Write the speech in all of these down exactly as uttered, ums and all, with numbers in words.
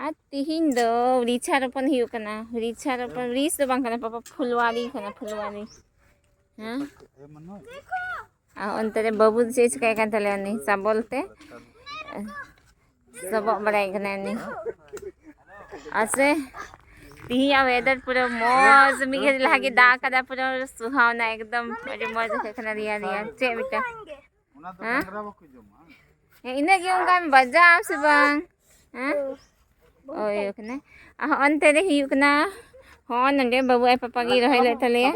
ᱟᱨ ᱛᱤᱦᱤᱧ ᱫᱚ ᱨᱤᱪᱷᱟ ᱨᱚᱯᱚᱱ ᱦᱩᱭᱩᱜ ᱠᱟᱱᱟ᱾ ᱨᱤᱪᱷᱟ ᱨᱚᱯᱚᱱ, ᱨᱤᱪ ᱫᱚ ᱵᱟᱝ ᱠᱟᱱᱟ ᱯᱟᱯᱟ, ᱯᱷᱩᱞᱣᱟᱨᱤ ᱠᱟᱱᱟ, ᱯᱷᱩᱞᱣᱟᱨᱤ᱾ ᱦᱮᱸ? ᱟᱨ ᱚᱱᱛᱮ ᱨᱮ ᱵᱟᱹᱵᱩ ᱫᱚ ᱪᱮᱫ ᱮ ᱪᱤᱠᱟᱹᱭ ᱠᱟᱱ ᱛᱟᱞᱮᱭᱟ ᱩᱱᱤ ᱥᱟᱵᱚᱞ ᱛᱮ? ᱥᱚᱵᱚᱜ ᱵᱟᱲᱟᱭ ᱠᱟᱱᱟᱭ ᱩᱱᱤ᱾ ᱟᱨ ᱥᱮ ᱛᱤᱦᱤᱧᱟᱜ ᱣᱮᱫᱟᱨ ᱯᱩᱨᱟᱹ ᱢᱚᱡᱽ, ᱢᱤᱫ ᱜᱷᱟᱹᱲᱤᱡ ᱞᱟᱦᱟ ᱜᱮ ᱫᱟᱜ ᱠᱟᱫᱟ, ᱯᱩᱨᱟᱹ ᱥᱩᱦᱟᱣᱱᱟ ᱮᱠᱫᱚᱢ, ᱟᱹᱰᱤ ᱢᱚᱡᱽ ᱟᱹᱭᱠᱟᱹᱜ ᱠᱟᱱᱟ, ᱨᱮᱭᱟᱲ ᱨᱮᱭᱟᱲ᱾ ᱪᱮᱫ ᱢᱤᱫᱴᱟᱝ? ᱦᱮᱸ? ᱦᱮᱸ, ᱤᱱᱟᱹᱜ ᱜᱮ ᱚᱱᱠᱟᱢ ᱵᱟᱡᱟᱣ ᱥᱮ ᱵᱟᱝ? ᱦᱮᱸ? ᱳᱭ ᱠᱟᱱᱟ᱾ ᱟᱨ ᱦᱚᱸᱜᱼᱚ ᱱᱚᱛᱮ ᱨᱮ ᱦᱩᱭᱩᱜ ᱠᱟᱱᱟ, ᱦᱚᱸᱜᱼᱚ ᱱᱚᱰᱮ ᱵᱟᱹᱵᱩ ᱟᱡ ᱯᱟᱯᱟ ᱜᱮ ᱨᱚᱦᱚᱭ ᱞᱮᱫ ᱛᱟᱞᱮᱭᱟ᱾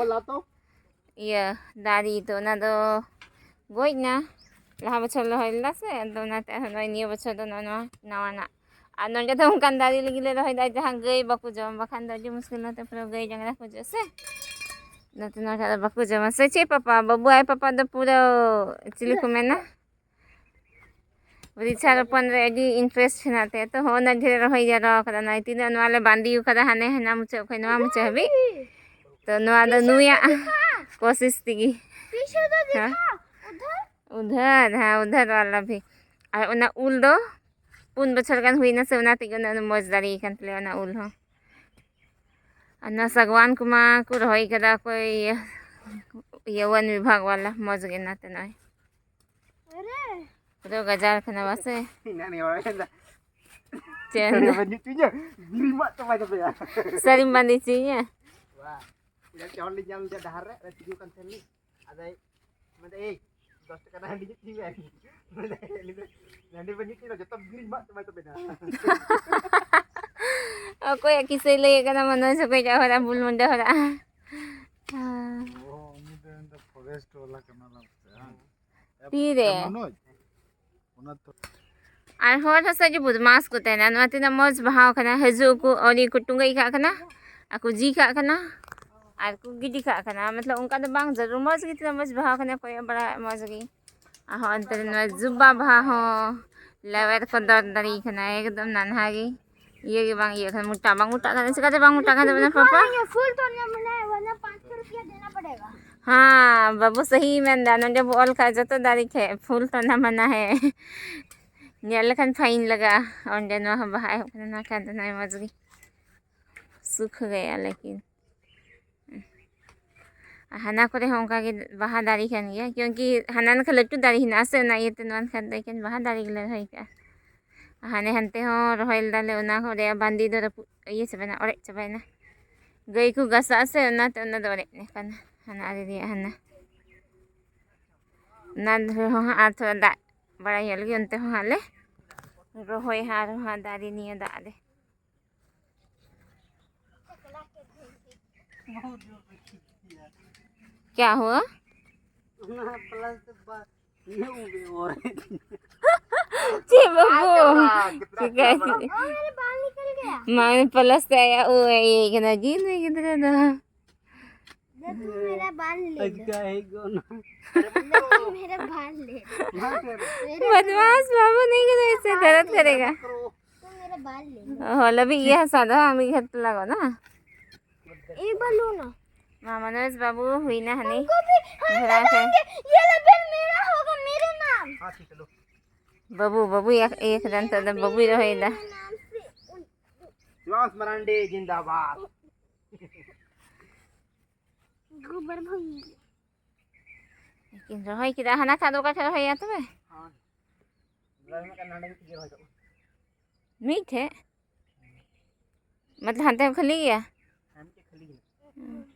ᱤᱭᱟᱹ, ᱫᱟᱨᱮ ᱫᱚ ᱚᱱᱟ ᱫᱚ ᱜᱚᱡ ᱮᱱᱟ᱾ ᱞᱟᱦᱟ ᱵᱚᱪᱷᱚᱨ ᱞᱮ ᱨᱚᱦᱚᱭ ᱞᱮᱫᱟ ᱥᱮ, ᱟᱫᱚ ᱚᱱᱟᱛᱮ ᱟᱨᱦᱚᱸ ᱱᱚᱜᱼᱚᱭ ᱱᱤᱭᱟᱹ ᱵᱚᱪᱷᱚᱨ ᱫᱚ ᱱᱚᱜᱼᱚ ᱱᱚᱣᱟ ᱱᱟᱣᱟᱱᱟᱜ᱾ ᱟᱨ ᱱᱚᱸᱰᱮ ᱫᱚ ᱚᱱᱠᱟᱱ ᱫᱟᱨᱮ ᱞᱟᱹᱜᱤᱫ ᱞᱮ ᱨᱚᱦᱚᱭ ᱫᱟ ᱡᱟᱦᱟᱸ ᱜᱟᱹᱭ ᱵᱟᱠᱚ ᱡᱚᱢ, ᱵᱟᱠᱷᱟᱱ ᱫᱚ ᱟᱹᱰᱤ ᱢᱩᱥᱠᱤᱞ ᱱᱚᱛᱮ ᱯᱩᱨᱟᱹ ᱜᱟᱹᱭ ᱰᱟᱝᱨᱟ ᱠᱚ ᱦᱤᱡᱩᱜᱼᱟ ᱥᱮ᱾ ᱱᱚᱛᱮ ᱱᱚᱣᱟ ᱴᱟᱜ ᱫᱚ ᱵᱟᱠᱚ ᱡᱚᱢᱟ ᱥᱮ ᱪᱮᱫ ᱯᱟᱯᱟ? ᱵᱟᱹᱵᱩ ᱟᱡ ᱯᱟᱯᱟ ᱫᱚ ᱯᱩᱨᱟᱹ ᱪᱤᱞᱤ ᱠᱚ ᱢᱮᱱᱟ? ᱨᱤᱪᱷᱟ ᱨᱚᱯᱚᱱ ᱨᱮ ᱟᱹᱰᱤ interest ᱦᱮᱱᱟᱜ ᱛᱟᱭᱟ᱾ ᱛᱚ ᱦᱚᱸᱜᱼᱚ ᱱᱟ ᱰᱷᱮᱨ ᱨᱚᱦᱚᱭ ᱡᱟᱣᱨᱟ ᱠᱟᱫᱟ, ᱱᱚᱜᱼᱚᱭ ᱛᱤᱱᱟᱹᱜ ᱱᱚᱣᱟ ᱞᱮ ᱵᱟᱸᱫᱤ ᱠᱟᱫᱟ, ᱦᱟᱱᱮ ᱦᱟᱱᱟ ᱢᱩᱪᱟᱹᱫ ᱠᱷᱚᱱ ᱱᱚᱣᱟ ᱢᱩᱪᱟᱹᱫ ᱦᱟᱹᱵᱤᱡ᱾ ᱛᱚ ᱱᱚᱣᱟ ᱫᱚ ᱱᱩᱭᱟᱜ ᱠᱳᱥᱤᱥ ᱛᱮᱜᱮ᱾ ᱦᱮᱸ? ᱩᱫᱷᱟᱨ, ᱦᱮᱸ, ᱩᱫᱷᱟᱨ ᱣᱟᱞᱟ ᱵᱷᱤ᱾ ᱟᱨ ᱚᱱᱟ ᱩᱞ ᱫᱚ ᱯᱩᱱ ᱵᱚᱪᱷᱚᱨ ᱜᱟᱱ ᱦᱩᱭᱱᱟ ᱥᱮ, ᱚᱱᱟ ᱛᱮᱜᱮ ᱩᱱᱟᱹᱜ ᱢᱚᱡᱽ ᱫᱟᱨᱮ ᱠᱟᱱ ᱛᱟᱞᱮᱭᱟ ᱚᱱᱟ ᱩᱞ ᱦᱚᱸ᱾ ᱟᱨ ᱱᱚᱣᱟ ᱥᱟᱜᱣᱟᱱ ᱠᱚᱢᱟ ᱠᱚ ᱨᱚᱦᱚᱭ ᱠᱟᱫᱟ ᱚᱠᱚᱭ ᱤᱭᱟᱹ, ᱤᱭᱟᱹ वन विभाग वाला, ᱢᱚᱡᱽ ᱜᱮ ᱮᱱᱟᱛᱮ ᱱᱚᱜᱼᱚᱭ᱾ ᱯᱩᱨᱟᱹ ᱜᱟᱡᱟᱲ ᱠᱟᱱᱟ ᱵᱟᱥᱮ? ᱤᱧ ᱦᱟᱸᱜ ᱱᱤᱭᱟᱹ ᱵᱟᱨ ᱤᱧ ᱫᱚ ᱪᱮᱫ? ᱵᱟᱹᱧ ᱧᱩ ᱦᱚᱪᱚᱧᱟ, ᱵᱤᱨᱤ ᱢᱟᱜ ᱪᱟᱵᱟᱭ ᱛᱟᱯᱮᱭᱟ᱾ ᱥᱟᱹᱨᱤᱢ ᱵᱟᱸᱫᱮ ᱦᱚᱪᱚᱧᱟ? ᱵᱟ, ᱤᱧ ᱦᱚᱲ ᱞᱤᱧ ᱧᱟᱢ ᱞᱮᱫᱮᱭᱟ ᱰᱟᱦᱟᱨ ᱨᱮ, ᱟᱨᱮ ᱛᱤᱸᱜᱩ ᱠᱟᱱ ᱛᱟᱦᱮᱱ ᱞᱤᱧ᱾ ᱟᱫᱚᱭ ᱢᱮᱱᱫᱟ, "ᱮᱭ, ᱫᱚᱥ ᱴᱟᱠᱟ ᱨᱮᱱᱟᱜ ᱦᱟᱺᱰᱤ ᱧᱩ ᱦᱚᱪᱚᱧ ᱢᱮ᱾" ᱢᱮᱱᱫᱟ, "ᱦᱟᱺᱰᱤ ᱵᱟᱹᱧ ᱧᱩ ᱦᱚᱪᱚᱧᱟ, ᱡᱚᱛᱚ ᱵᱤᱨᱤ ᱢᱟᱜ ᱪᱟᱵᱟᱭ ᱛᱟᱯᱮᱭᱟ᱾" ᱚᱠᱚᱭᱟᱜ ᱠᱤᱥᱟᱹᱭ ᱞᱟᱹᱭ ᱠᱟᱱᱟ, ᱢᱚᱱᱳᱡᱽ ᱚᱠᱚᱭ ᱡᱟᱦᱟᱸ ᱦᱚᱲᱟᱜ ᱵᱩᱞ ᱢᱩᱱᱰᱟᱹ ᱦᱚᱲᱟᱜ? ᱚ, ᱩᱱᱤ ᱫᱚ ᱢᱮᱱᱫᱟ forest ᱵᱟᱞᱟ ᱠᱟᱱᱟ ᱞᱟᱝ ᱥᱮ, ᱦᱟᱝ? ᱛᱤᱨᱮ? ᱮ, ᱢᱚᱱᱳᱡᱽ, ᱚᱱᱟ ᱛᱚ᱾ ᱟᱨ ᱦᱚᱲ ᱦᱚᱸ ᱥᱮ ᱟᱹᱰᱤ ᱵᱚᱫᱢᱟᱥ ᱠᱚ ᱛᱟᱦᱮᱱᱟ᱾ ᱱᱚᱣᱟ ᱛᱤᱱᱟᱹᱜ ᱢᱚᱡᱽ ᱵᱟᱦᱟ ᱠᱟᱱᱟ, ᱦᱤᱡᱩᱜ ᱟᱠᱚ, ᱟᱹᱣᱨᱤ ᱠᱚ ᱴᱩᱸᱜᱟᱹᱭ ᱠᱟᱜ ᱠᱟᱱᱟ, ᱟᱨ ᱠᱚ ᱡᱤ ᱠᱟᱜ ᱠᱟᱱᱟ, ᱟᱨ ᱠᱚ ᱜᱤᱰᱤ ᱠᱟᱜ ᱠᱟᱱᱟ᱾ ᱢᱚᱛᱞᱚᱵ ᱚᱱᱠᱟ ᱫᱚ ᱵᱟᱝ ᱡᱟᱹᱨᱩᱲ, ᱢᱚᱡᱽ ᱜᱮ ᱛᱤᱱᱟᱹᱜ ᱢᱚᱡᱽ ᱵᱟᱦᱟ ᱠᱟᱱᱟ, ᱠᱚᱭᱚᱜ ᱵᱟᱲᱟ ᱢᱚᱡᱽ ᱜᱮ᱾ ᱟᱨ ᱦᱚᱸ ᱚᱱᱛᱮ ᱨᱮ ᱱᱚᱣᱟ ᱡᱩᱵᱟ ᱵᱟᱦᱟ ᱦᱚᱸ ᱞᱮᱣᱮᱨ ᱠᱚ ᱫᱚᱨ ᱫᱟᱲᱮ ᱠᱟᱱᱟ, ᱮᱠᱫᱚᱢ ᱱᱟᱱᱦᱟ ᱜᱮ᱾ ᱤᱭᱟᱹ ᱜᱮ ᱵᱟᱝ ᱤᱭᱟᱹᱜ ᱠᱟᱱᱟ, ᱢᱚᱴᱟ ᱵᱟᱝ ᱢᱚᱴᱟᱜ ᱠᱟᱱᱟ᱾ ᱪᱤᱠᱟᱹᱛᱮ ᱵᱟᱝ ᱢᱚᱴᱟᱜ ᱠᱟᱱ ᱛᱟᱵᱮᱱᱟ, ᱯᱟᱯᱟ? ᱦᱳᱭ, ᱯᱷᱩᱞ ᱛᱚ ᱚᱱᱟ ᱢᱟᱱᱮ, ᱚᱱᱟ ᱯᱟᱸᱪ ᱥᱚ ᱨᱩᱯᱤᱭᱟ ᱫᱮᱱᱟ ᱯᱟᱲᱮᱜᱟ᱾ ᱦᱮᱸ, ᱵᱟᱹᱵᱩ ᱥᱟᱹᱦᱤ ᱢᱮᱱᱫᱟ, ᱱᱚᱰᱮ ᱵᱚ ᱚᱞ ᱠᱟᱜ ᱡᱚᱛᱚ ᱫᱟᱨᱮ ᱴᱷᱮᱡ ᱯᱷᱩᱞ ᱛᱚ ᱚᱱᱟ ᱢᱟᱱᱟ ᱦᱮ᱾ ᱧᱮᱞ ᱞᱮᱠᱷᱟᱱ ᱯᱷᱟᱭᱤᱱ ᱞᱟᱜᱟᱜᱼᱟ᱾ ᱚᱸᱰᱮ ᱱᱚᱣᱟ ᱦᱚᱸ ᱵᱟᱦᱟ ᱮᱦᱚᱵ ᱠᱟᱱᱟ, ᱱᱚᱣᱟ ᱠᱷᱟᱱ ᱫᱚ ᱱᱚᱜᱼᱚᱭ ᱢᱚᱡᱽ ᱜᱮ ᱥᱩᱠᱷ ᱜᱮᱭᱟ, ᱞᱮᱠᱤᱱ ᱟᱨ ᱦᱟᱱᱟ ᱠᱚᱨᱮ ᱦᱚᱸ ᱚᱱᱠᱟ ᱜᱮ ᱵᱟᱦᱟ ᱫᱟᱨᱮ ᱠᱟᱱ ᱜᱮᱭᱟ, ᱠᱤᱭᱩᱸᱠᱤ ᱦᱟᱱᱟ ᱱᱟᱠᱷᱟ ᱞᱟᱹᱴᱩ ᱫᱟᱨᱮ ᱦᱮᱱᱟᱜᱼᱟ ᱥᱮ, ᱚᱱᱟ ᱤᱭᱟᱹᱛᱮ ᱱᱚᱣᱟ ᱱᱟᱠᱷᱟ ᱫᱚ ᱮᱠᱮᱱ ᱵᱟᱦᱟ ᱫᱟᱨᱮ ᱜᱮᱞᱮ ᱨᱚᱦᱚᱭ ᱠᱟᱜᱼᱟ᱾ ᱟᱨ ᱦᱟᱱᱮ ᱦᱟᱱᱛᱮ ᱦᱚᱸ ᱨᱚᱦᱚᱭ ᱞᱮᱫᱟᱞᱮ, ᱚᱱᱟ ᱠᱚ ᱨᱮᱭᱟᱜ ᱵᱟᱸᱫᱤ ᱫᱚ ᱨᱟᱹᱯᱩᱫ, ᱤᱭᱟᱹ ᱪᱟᱵᱟᱭᱮᱱᱟ, ᱚᱲᱮᱡ ᱪᱟᱵᱟᱭᱮᱱᱟ᱾ ᱜᱟᱹᱭ ᱠᱚ ᱜᱟᱥᱟᱜᱼᱟ ᱥᱮ, ᱚᱱᱟᱛᱮ ᱚᱱᱟ ᱫᱚ ᱚᱲᱮᱡ ᱟᱠᱟᱱᱟ, ᱦᱟᱱᱟ ᱟᱲᱮ ᱨᱮᱭᱟᱜ ᱦᱟᱱᱟ᱾ ᱚᱱᱟ ᱫᱷᱟᱨᱮ ᱦᱚᱸ ᱦᱟᱸᱜ ᱟᱨ ᱛᱷᱚᱲᱟ ᱫᱟᱜ ᱵᱟᱲᱟᱭ ᱧᱚᱜ ᱞᱟᱹᱜᱤᱫ, ᱚᱱᱛᱮ ᱦᱚᱸ ᱦᱟᱸᱜ ᱞᱮ ᱨᱚᱦᱚᱭ ᱦᱟᱸᱜ ᱟᱨᱦᱚᱸ ᱦᱟᱸᱜ ᱫᱟᱨᱮ ᱱᱤᱭᱟᱹ ᱫᱟᱜ ᱨᱮ᱾ क्या हुआ? ᱪᱮᱫ ᱵᱟᱹᱵᱩ? ᱪᱤᱠᱟᱹ ᱪᱮᱫ? ᱢᱟ ᱯᱞᱟᱥ ᱛᱮ ᱟᱭᱟᱜ ᱩᱵ ᱮ ᱤᱭᱟᱹᱭ ᱠᱟᱱᱟ, ᱡᱤ ᱱᱩᱭ ᱜᱤᱫᱽᱨᱟᱹ ᱫᱚ᱾ जब तू मेरा बाल ले लो। अजका है कौन? जब तू मेरा बाल ले लो। मेरा बाल ले लो। बदमाश बाबू नहीं करे, ऐसे गलत करेगा। तू मेरा बाल ले लो। ᱦᱚᱸ, ᱞᱟᱹᱵᱤᱫ ᱜᱮᱭᱟ ᱦᱟᱥᱟ ᱫᱚ, ᱢᱤᱫ ᱜᱷᱟᱹᱲᱤᱡ ᱞᱟᱜᱟᱣ ᱱᱟ᱾ एक बार लो ना। ᱢᱟ ᱢᱚᱱᱳᱡᱽ ᱵᱟᱹᱵᱩ ᱦᱩᱭᱱᱟ ᱦᱟᱹᱱᱤ᱾ हमको भी, हम भी ᱫᱷᱚᱨᱟ ᱠᱷᱟᱱ। लगाएंगे। ये लेबल मेरा होगा, मेरे नाम। हाँ, ठीक है, लो। ᱵᱟᱹᱵᱩ, ᱵᱟᱹᱵᱩᱭ ᱤᱭᱟᱹ ᱠᱮᱫᱟ, ᱱᱤᱛᱚᱜ ᱫᱚ ᱵᱟᱹᱵᱩᱭ ᱨᱚᱦᱚᱭᱮᱫᱟ᱾ मेरे नाम से। शिवांश मरांडी जिंदाबाद। गोबर भंगी। ᱠᱤᱱ ᱨᱚᱦᱚᱭ ᱠᱮᱫᱟ, ᱦᱟᱱᱟ ᱠᱷᱟᱱ ᱫᱚ ᱚᱠᱟ ᱴᱷᱮᱱ ᱨᱚᱦᱚᱭᱟ ᱛᱚᱵᱮ? ᱦᱳᱭ᱾ ᱢᱤᱫ ᱴᱷᱮᱡ? मतलब ᱦᱟᱱᱛᱮ ᱦᱚᱸ ᱠᱷᱟᱹᱞᱤ ᱜᱮᱭᱟ? ᱦᱮᱸ, ᱢᱤᱫᱴᱮᱡ ᱠᱷᱟᱹᱞᱤ ᱜᱮ ᱢᱮᱱᱟᱜᱼᱟ᱾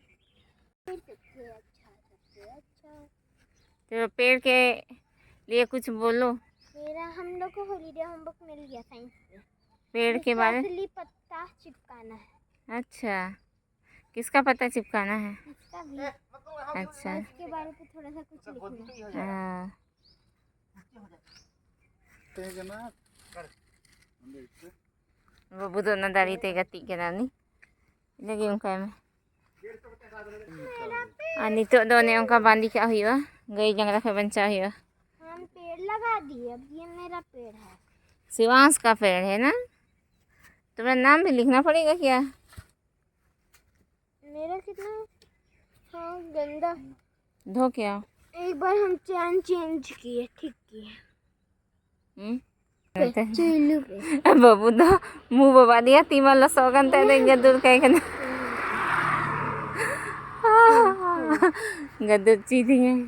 तो पेड़ के लिए कुछ बोलो। मेरा, हम लोग को हॉलीडे होमवर्क मिल गया साइंस से। पेड़ के बारे में? असली पत्ता चिपकाना है। अच्छा, किसका पत्ता चिपकाना है? इसका भी। अच्छा। इसके बारे पे थोड़ा सा कुछ लिखना है। हाँ। ᱛᱟᱦᱮᱸ ᱠᱟᱱᱟ᱾ ᱵᱟᱹᱵᱩ ᱫᱚ ᱚᱱᱟ ᱫᱟᱨᱮ ᱛᱮ ᱜᱟᱛᱮᱜ ᱠᱟᱱᱟ ᱩᱱᱤ᱾ ᱤᱱᱟᱹᱜᱮ ᱚᱱᱠᱟᱭ ᱢᱮ᱾ ᱟᱨ ᱱᱤᱛᱚᱜ ᱫᱚ ᱚᱱᱮ ᱚᱱᱠᱟ ᱵᱟᱸᱫᱤ ᱠᱟᱜ ᱦᱩᱭᱩᱜᱼᱟ, ᱜᱟᱹᱭ ᱰᱟᱝᱨᱟ ᱠᱷᱚᱱ ᱵᱟᱧᱪᱟᱣ ᱦᱩᱭᱩᱜᱼᱟ᱾ हम पेड़ लगा दिए, अब ये मेरा पेड़ है। शिवांश का पेड़ है ना? तुम्हें नाम भी लिखना पड़ेगा क्या? मेरा कितना, हाँ, गंदा। धो क्या? एक बार हम चैन चेंज किए, ठीक किए। हम्म? ᱪᱩᱭᱞᱩ ᱯᱮ᱾ ᱵᱟᱹᱵᱩ ᱫᱚ ᱢᱩ ᱵᱟᱵᱟ ᱫᱮᱭᱟ, ᱛᱤ ᱢᱟ ᱞᱚᱥᱚᱜ ᱠᱟᱱ ᱛᱟᱭ, ᱟᱫᱚᱧ ᱜᱟᱹᱫᱩᱨ ᱠᱟᱭ ᱠᱟᱱᱟ᱾ ᱜᱟᱹᱫᱩᱨ ᱪᱚᱭᱫᱤᱧᱟᱭ᱾